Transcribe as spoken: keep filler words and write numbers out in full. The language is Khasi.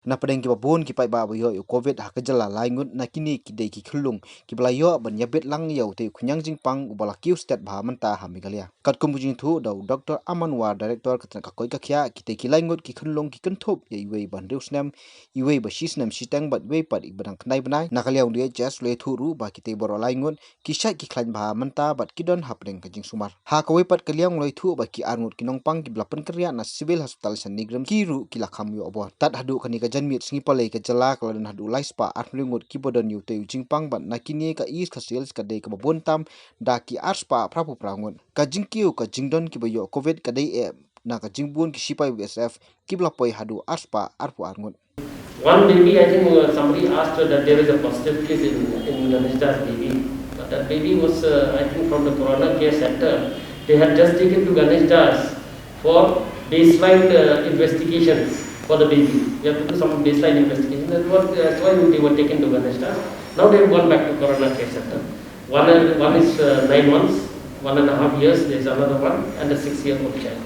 Na pdeng kiba bun ki paidbah ba ïoh ïa u Covid ha ka jylla lai ngut na kine ki dei ki khyllung kiba la ïoh ban ïabit lang ïa utei u khñiang jingpang uba la kiew stet bha mynta ha Meghalaya. Katkum ka jingthoh da u Doctor Aman War, Director ka tnat ka koit ka khiah, kitei ki lai ngut ki khyllung ki kynthup ïa iwei ba hynriew snem, iwei ba shi snem shiteng bad iwei pat iba dang khyndai bnai. Na ka liang D H S la ïathuh ruh ba kitei baroh lai ngut ki shait ki khlaiñ bha mynta bad ki don hapdeng ka jingsumar. Ha kawei pat ka liang la ïathuh ba ki ar ngut ki nongpang kiba la pynkynriah na Civil Hospital Shantigrim ki ruh ki la kham ïoh bor. Tad haduh kane ka janmiet sngi Palei ka jylla ka la don haduh lai spah arphew ngut kiba don ïa utei u jingpang bad na kine ka East Khasi Hills ka dei kaba bun tam da ki ar spah phra phew phra ngut. Ka jingkiew ka jingdon kiba ïoh Covid ka dei eh na ka jingbun ki shipai B S F kiba la poi haduh ar spah arphew ar ngut. One baby, I think uh, somebody asked that there is a positive case in, in Ganesh Das baby. But that baby was, uh, I think, from the Corona Care Center. They had just taken to Ganesh Das for baseline uh, investigation for the baby. We have to do some baseline investigation. That's what, that's why they were taken to Ganesh Das. Now they have gone back to Corona Care Center. One, uh, one is uh, nine months, one and a half years, there's another one, and a six-year-old child.